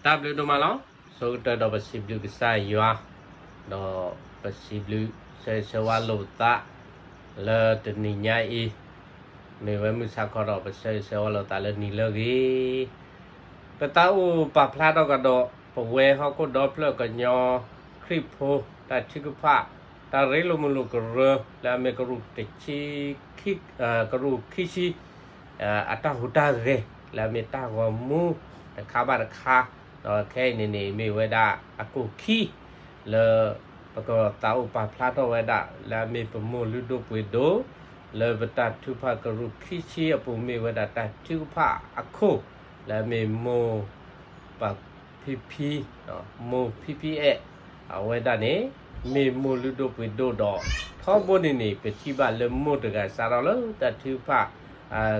တၢ်ဘျုးဒိၣ်မးလီၤ. ဆိကတၢၢ်ဒီးပစံးဘျုးကစၢ်ယွၤ, ဒီးပစံးဘျုးဆၢဂ့ၤဆၢဝါလိာ်ပသး လၢတနံၤညါအံၤ, မ့ၢ်ဝဲမုၢ်ဆါခီဒီး ပဆၢဂ့ၤဆၢဝါလိာ်သးလၢနံၤလၢအဂ့ၤ ပသးအိၣ်ပာ်ဖျါထီၣ်ကဒီး ပဝဲဟီၣ်ခိၣ်ဒီဖျၢၣ်ကညီခရံာ်ဖိ တၢ်ထုကဖၣ် တၢ်ရ့လိာ်မုာ်လိာ်ကရၢ လၢအမ့ၢ်ကရူၢ်တဆံ ကရူၢ်ခံဆံ အတၢ်ဟူးတၢ်ဂဲၤ လၢအမ့ၢ်တၢ်ဂီၤမူတခါဘၣ်တခါ, ဒီးခဲအံၤန့ၣ်န့ၣ် မ့ၢ်ဝဲဒၣ်အကိၣ်ခံ လၢပကသးအိၣ်ပာ်ဖျါထီၣ်ဝဲဒၣ် လၢအမ့ၢ်ပမိၢ်လုၢ်ဒိၣ်ပှ့ၤဒိၣ် လၢပတၢ်ထုကဖၣ်ကရူၢ်ခံဆံအပူၤ မ့ၢ်ဝဲဒၣ်တၢ်ထုကဖၣ်အခိၣ် လၢအမ့ၢ်မိၢ်ပၤဖံဖံ မိၢ်ဖံဖံအဲၣ် အဝဲဒၣ်န့ၣ် မ့ၢ်မိၢ်လုၢ်ဒိၣ်ပှ့ၤဒိၣ်ဒီး ထီဘိန့ၣ်န့ၣ် ပထံၣ်ဘၣ်လၢမိၢ်တဂၤစးထီၣ်လၢတၢ်ထုကဖၣ်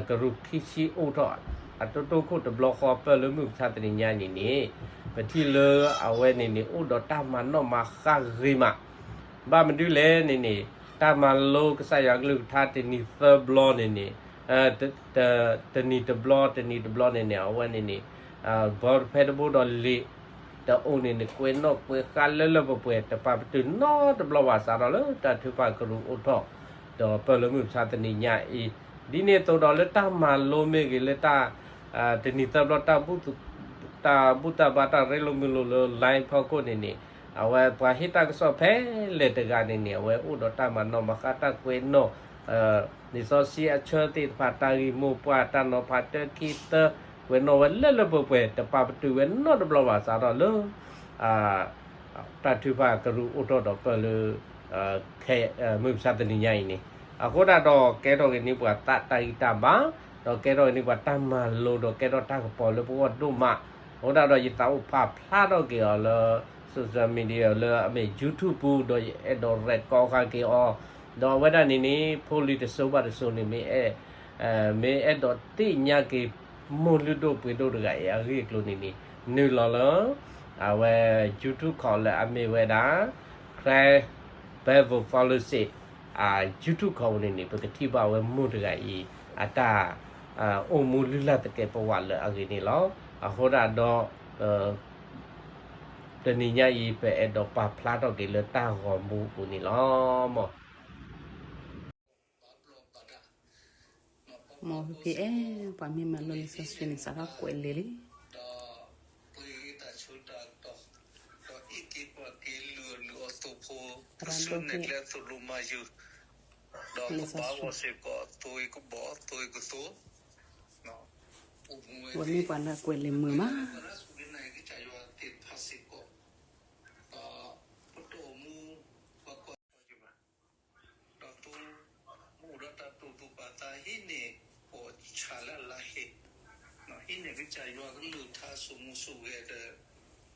ကရူၢ်ခံဆံအိၣ်ထီၣ် အတိတိခိၣ်တဘျီဃီ ပၢၢ်လၢမုၢ်မဆါတနံၤညါန့ၣ်န့ၣ် ပထံၣ်လၢအဝဲန့ၣ်န့ၣ် အိၣ်ဒီးတၢ်မၤနီၣ်မၤဃါဂ့ၤမး ဘၣ်မနုၤလဲၣ်န့ၣ်န့ၣ် တၢ်မၤလိကစၢ်ယွၤကလုၢ်ကထါတနံၤသၢဘျီန့ၣ်န့ၣ် တနံၤတဘျီ တနံၤတဘျီန့ၣ်န့ၣ် အဝဲန့ၣ်န့ၣ် ဘီတဖဲတဘိဒီးလံာ်တအိၣ်န့ၣ်န့ၣ် ကွဲးနီၣ်ကွဲးဃါလၢလၢပှဲၤပှဲၤ တပာ်ပတုာ်နီတဘျီဘၣ် စးထီၣ်လၢတၢ်ထုကဖၣ်ကရူၢ်အိၣ်ထီၣ် ဒီးပၢၢ်လၢမုၢ်မဆါတနံၤညါအံၤ ဒ်န့ၣ်အသိးဒီးလၢတၢ်မၤလိမ့ၢ်ဂ့ၤ လၢတၢ် တနံၤသၢဘျီ တၢ်ဘူၣ်တၢ်ဘါ တၢ်ရ့လိာ်မုာ်လိာ်လၢ line ဖီခိၣ်န့ၣ်န့ၣ် အဝဲပှၤဟ့ၣ်တၢ်ကစီၣ်ဖဲလဲၣ်တဂၤန့ၣ်န့ၣ် အဝဲအိၣ်ဒီးတၢ်မၤနီၣ်မၤဃါ တၢ်ကွဲးနီၣ် လံာ်စီဆှံအဆၢသ့ၣ်တဖၣ် တၢ်ဂ့ၢ်မိၢ်ပှၢ် တၢ်နီၤဖးတၢ်ခံသၢ ကွဲးနီၣ်ဝဲလၢလၢပှဲၤပှဲၤ တပာ်ပတုာ်ဝဲနီတဘျီဘၣ် စးထီၣ်လၢ တၢ်ထုကဖၣ်ကရူၢ်အိၣ်ထီၣ်ဒီးပၢၢ်လၢ မုၢ်မဆါတနံၤညါအံၤန့ၣ် အဃိဒၣ်ဒီးကဲထီၣ်က့ၤန့ၢ်ပှၤသးတၢ်ဂံၢ်တၢ်ဘါ ဒီးကဲထီၣ်က့ၤန့ၢ်ပှၤတၢ်မၤလိ ဒီးကဲထီၣ်တၢ်ကပီၤလၢပဂီၢ်ဒိၣ်မး အဃိဒၣ်ဒီးယသးအိၣ်ပာ်ဖျါထီၣ်က့ၤအီၤလၢ social media လၢအမ့ၢ် YouTube ပူၤ ဒီးယအဲၣ်ဒိး record ဃာ်က့ၤအီၤ ဒီးအဝဲဒၣ်န့ၣ်န့ၣ် ဖိလံၤတစိၤဘၣ်တစိၤန့ၣ် မ့ၢ်အဲၣ် မ့ၢ်အဲၣ်ဒိးသ့ၣ်ညါက့ၤ မိၢ်လုၢ်ဒိၣ်ပှ့ၤဒိၣ်တဂၤအံၤအဂ့ၢ်အကျိၤန့ၣ်န့ၣ် နုာ်လီၤလၢ အဝဲ YouTube ခိးလၢအမ့ၢ်ဝဲဒၣ် Christ Bible Fellowship YouTube ခိးပူၤန့ၣ်န့ၣ် ပကထံၣ်ဘၣ်ဝဲမိၢ်တဂၤအံၤ အတၢ် အိၣ်မူလုၢ်လၢ်သကဲးပဝးလၢအဂ့ၢ်န့ၣ်လီၤ. အဃိဒၣ်ဒီး တနံၤညါအံၤ ပအဲၣ်ဒိးပာ်ဖျါထီၣ်က့ၤလၢတၢ်ဂီၤမူအပူၤန့ၣ်လီၤ. မိၢ်ဖံဖံအဲၣ် ပှၤမ့ၢ်မၤလိလံာ်စီဆှံန့ၣ် စးထီၣ်ကွဲးလံာ်လံ. သရၣ်ဒိၣ်ဟ့ၣ် လံာ်စီဆှံ ဝဲမ့ၢ်ပှၤလၢအကွဲးလံာ်မုာ်မး. ဒီးပအိၣ်ဒီးတၢ်တိာ်သူၣ်ပာ်သးဟံးန့ၢ် ပိာ်ဆၣ်လၢအလါဟ့, ဟံးန့ၢ်ကစၢ်ယွၤကလုၢ်ကထါ စိာ်မူစိာ်ဂဲၤဒီး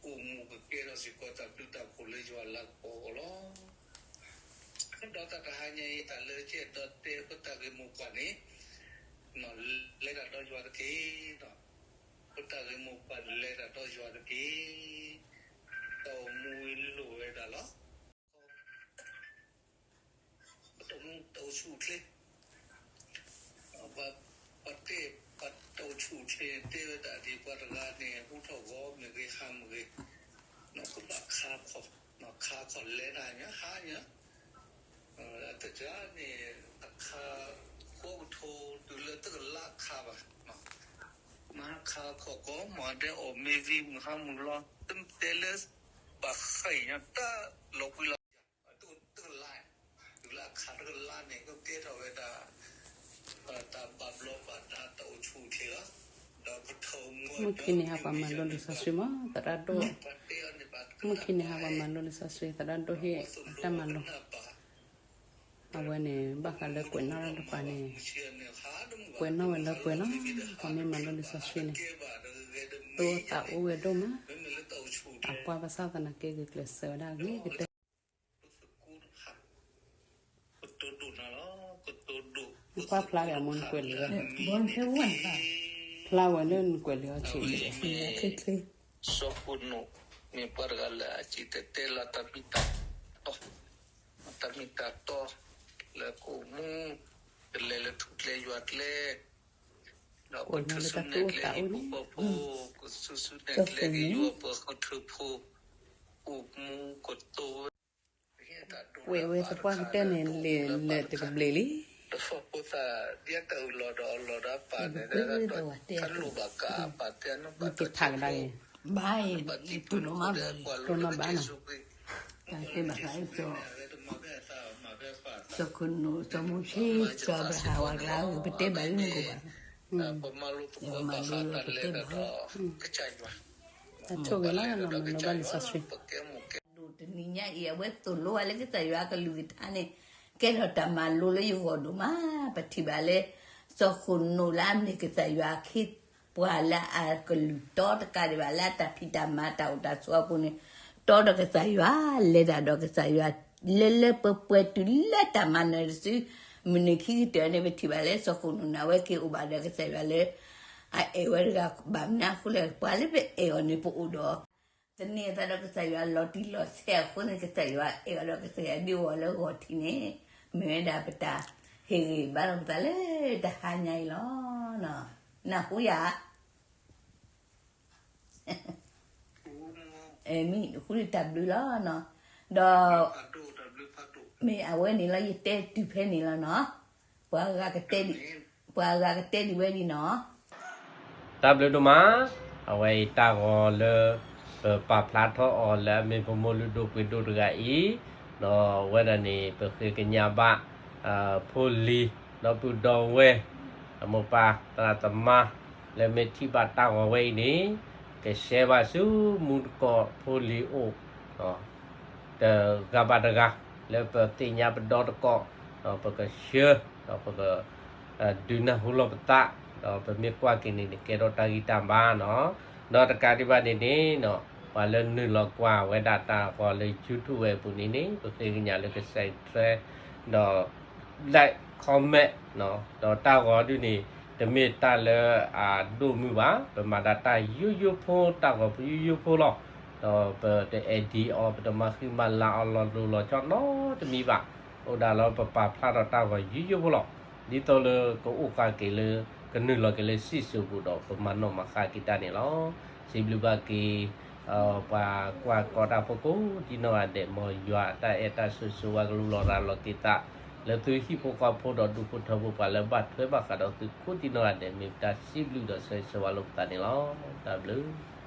အိၣ်မူကကဲထီၣ်စ့ၢ်ကီးတၢ်ဘျုးတၢ်ဖှိၣ်လၢယွၤအလၤကပီၤအဂီၢ်လီၤ. ဒီးတၢ်တဟါညါအံၤ တၢ်လၢယအဲၣ်ဒိးတဲပတၢ်ဂ့ၢ်မိၢ်ပှၢ်န့ၣ် လဲၤတၢ်ဒီးယွၤတက့ၢ်. ပတၢ်ဂ့ၢ်မိၢ်ပှၢ်န့ၣ်လဲၤတၢ်ဒီးယွၤတက့ၢ်. တၢ်အိၣ်မူဝံၤလိၣ်ဝဲဒၣ်လီၤ. ပတၢ်အိၣ်မူတၢ်အိၣ်ဆူၣ်အိၣ်ချ့, ပတဲပတၢ်အိၣ်ဆူၣ်အိၣ်ချ့ တဲဝဲဒၣ်ဒ်ပှၤတဂၤန့ၣ် ဟူထီၣ်ဂီၤမ့ၢ်ဂ့ၤ ဟါမ့ၢ်ဂ့ၤ, ကဘၣ်ခါခီၣ်, ခါခီၣ်လဲၤတၢ်ညါ ဟါညါ တၢ်န့ၣ် အခါ ဃိကထိတုၤလၢတကလးခါဘၣ်, မဟါခါခီၣ်ကီ မၤဒဲးအီၣ်မ့ၢ်ဝံၤမုၢ်ဟါမုၢ်လီၤ တတဲလၢ ဘၣ်ဃးအံၤညါတၢ်လီၤကွံလီၤ တကလး, တုၤလၢအခါတကလးန့ၣ် ကကဲထီၣ်ဝဲဒၣ် တၢ်ဘၣ်ဘျီးဘၣ်ဒါတၢ်အိၣ်ဆူၣ်အိၣ်ချ့လီၤ. ဒီးပထီၣ်မူ မုၢ်ခံန့ၣ်ဟးပှၤမၤလိလံာ်စီဆှံမး သရၣ်ဒိၣ်, မုၢ်ခံန့ၣ်ဟးပှၤမၤလိလံာ်စီဆှံ သရၣ်ဒိၣ်ဟ့ၣ်အတၢ်မၤလိ အဝဲန့ၣ် ဘၣ်ဃးလၢကွဲးနီၣ်တၢ်တပၤန့ၣ် ကွဲးနီၣ်ဝဲလၢပှဲၤလီၤ. ပှၤမ့ၢ်မၤလိလံာ်စီဆှံန့ၣ် တအိၣ်သးအိၣ်ဝဲဒိၣ်မး, အပှၢ်ဘၣ်ဆၣ်သနာ်က့ ဂုာ်ကျဲးစၢးဝဲဒၣ်အဂ့ၤကတၢၢ် နကွၢ်ဖျါက့ၤအမိၢ် နကွဲးလံာ်ဝဲ, ဖျါဝဲလၢနကွဲးလံာ်အီၤဆံးန့ၣ် စီၤကိၣ်နိၣ် မ့ၢ်ပှၤတဂၤလၢအစံၣ်တဲၤတဲလီၤတၢ်မ့ၢ်တၢ်တီ, တၢ်မ့ၢ်တၢ်တီ လၢကအိၣ်မူ ကလဲၤလၢထူၣ်ကျဲယွၤကျဲ, ဒီးပထူၣ်စုနဲၣ်ကျဲက့ၤယွၤပှၤဃုထၢဖိ, အိၣ်မူကတိၤဝဲ, ဝဲဝဲသပှၢ်ကတၢၢ်န့ၣ် လံာ်လၢတကဘျံးလံ, တၢ်လိၣ်ဘၣ်ကအပာ်တဲအနုဘၣ်က့ၤ, ဘၣ်အံၤတူၢ်လိာ်မးဘၣ်, တူၢ်လိာ်မးဘၣ်နီၤ, တၢ်တဲဘၣ်ဃးအံၤ စီၤခိၣ်နူာ် စီၤမိၤၡ့ စီၤအၤဘြၤဟၣ် ဝၤကျါ ပတဲဘၣ်လၢမုၢ်ကဘၣ်, ယမၤလိလၢပတဲဘၣ်လၢ, အဆိၣ်ဂ့ၤလီၤနီၤ မၤလိဘၣ်လံာ်စီဆှံ, ဒိၣ်တနံၤညါအံၤ အဝဲသိၣ်လိဝဲလၢကစၢ်ယွၤအကလုၢ်ကထါန့ၣ်, ကဲထီၣ်တၢ်မၤလိလၢယဂီၢ်ဒိၣ်မး, ပထံၣ်ဘၣ်လၢ စီၤခိၣ်နူာ်လၢအမ့ၢ်ကစၢ်ယွၤအခ့အပှၤလၢအကလုၢ်တီတကးဒံးဘၣ် လၢအတၢ်ဖံးတၢ်မၤတၢ်အိၣ်တၢ်ဆိးအပူၤန့ၣ်, တီဒီးကစၢ်ယွၤ, လဲၤတၢ်ဒီးကစၢ်ယွၤ, လၢလၢပှဲၤပှဲၤတုၤလၢတၢ်မၤနၢၤတစု, မုၢ်နံၤခံကတၢၢ်န့ၣ် ပထံၣ်ဘၣ်လၢစီၤခိၣ်နူာ်န့ၣ် အဝဲက့ၤအိၣ်ဘၣ်ဒီးကစၢ်ယွၤလၢ အအဲၣ်ဝဲတဂၤဘၣ်မနုၤအဃိလဲၣ်, ပှၤလၢပအဲၣ်အီၤန့ၣ် ပအိၣ်ဒီး သန့ၤအသးဒီးကစၢ်ယွၤလီၤတံၢ်လီၤဆဲးအဃိန့ၣ် ကစၢ်ယွၤအဲၣ်အီၤဒီး ကစၢ်ယွၤဒုးအိၣ်လၢဂီၢ်ထံးန့ၣ်, မ့ၢ်ဝဲဒၣ်ပတၢ်ဟ့ၣ်ဂံၢ်ဘါလီၤပသးလၢတဟါညါအံၤလီၤ. နၢ်ဟူယၤ မ့ၢ်ဃုတၢ်ဘျုးလီၤနီၤ, ဒီး မ့ၢ်အဝဲန့ၣ်လီၤ ယတဲတုၤဖဲန့ၣ်လီၤနီၤ, ပှၤဂၤကတဲဒံး, ပှၤဂၤကတဲဒံးဝဲဒ်နီၤ. တၢ်ဘျုးဒိၣ်မး, အဝဲအံၤတၢ်ဂီၤလၢ ပပာ်ဖျါထီၣ်အီၤလၢအမ့ၢ်ပမိၢ်လုၢ်ဒိၣ်ပှ့ၤဒိၣ်တဂၤအံၤ, ဒီးအဝဲဒၣ်န့ၣ် ပဃ့ကညးဘၣ် ဖိလံၤ ဒီပုၢ်ဒီဝဲၢ် အမိၢ်ပၢ်သရၣ်သမါ လၢမ့ၢ်ထံၣ်ဘၣ်တၢ်ဂီၤဝဲအံၤန့ၣ် ကshareဘၣ်ဆူမူတကိးဖိလံၤအိၣ် တဂၤဘၣ်တဂၤ လၢပသ့ၣ်ညါပဒီတကိး, ဒီးပကဆှၢ, ဒီးပက ဒုးနၢ်ဟူလီၤပသး, ဒီးပမ့ၢ်ကွၢ်က့ၤန့ၣ်န့ၣ် ကဲထီၣ်တၢ်ဂံၢ်တၢ်ဘါနီၤ. ဒီးတကးဒံးဘၣ်န့ၣ်န့ၣ် ပှၤလၢနုာ်လီၤကွၢ်ဝဲဒၣ်တၢ်ဂီၤလၢ YouTube ဝဲအပူၤန့ၣ်န့ၣ် ပဃ့ကညးလၢကစဲးထွဲ ဒီး like, comment ဒီးတၢ်ဂီၤဒုန့ၣ် တမ့ၢ်တၢ်လၢအဒိၣ်မုၢ်ဘၣ်, ပမၤဒၣ်တၢ်ယိယိဖိ တၢ်ဂီၤယိယိဖိလီၤ. ဒီးပတeditအီၤ ပတမၤဃံမၤလၤအီၤလီၤတိၤလီၤဆီနီတမံၤဘၣ်. အိၣ်ဒၣ်လၢပပာ်ဖျါထီၣ်တၢ်ဂီၤယိယိဖိလီၤ. ဒ်သိးလၢကအိၣ်ဃာ်က့ၤလၢ ကနုာ်လီၤက့ၤလၢစံၣ်စိၤပူၤဒီး ပမၤနီၣ်မၤဃါက့ၤတၢ်န့ၣ်လီၤ. စံးဘျုးဘၣ်က့ၤ ပှၤကွၢ်ကီတၢ်ဖိကိးဒံနီၢ်ဂၤဒဲး မ်ယွၤအတၢ်အဲၣ်တၢ်ဆိၣ်ဂ့ၤဆိၣ်ဝါကလူလီၤရၤလီၤက့ၤသး လၢသုဟံၣ်ဖိဃီဖိဒီးဒူၣ်ဖိထၢဖိ ပှၤလၢဘၣ်ထွဲဘၣ်ဃးဒီးသုကိးဒံနီၢ်ဂၤဒဲး မ့ၢ်ပတၢ်စံးဘျုးဒီးဆၢဂ့ၤဆၢဝါလိာ်ပသးန့ၣ်လီၤ. တၢ်ဘျုး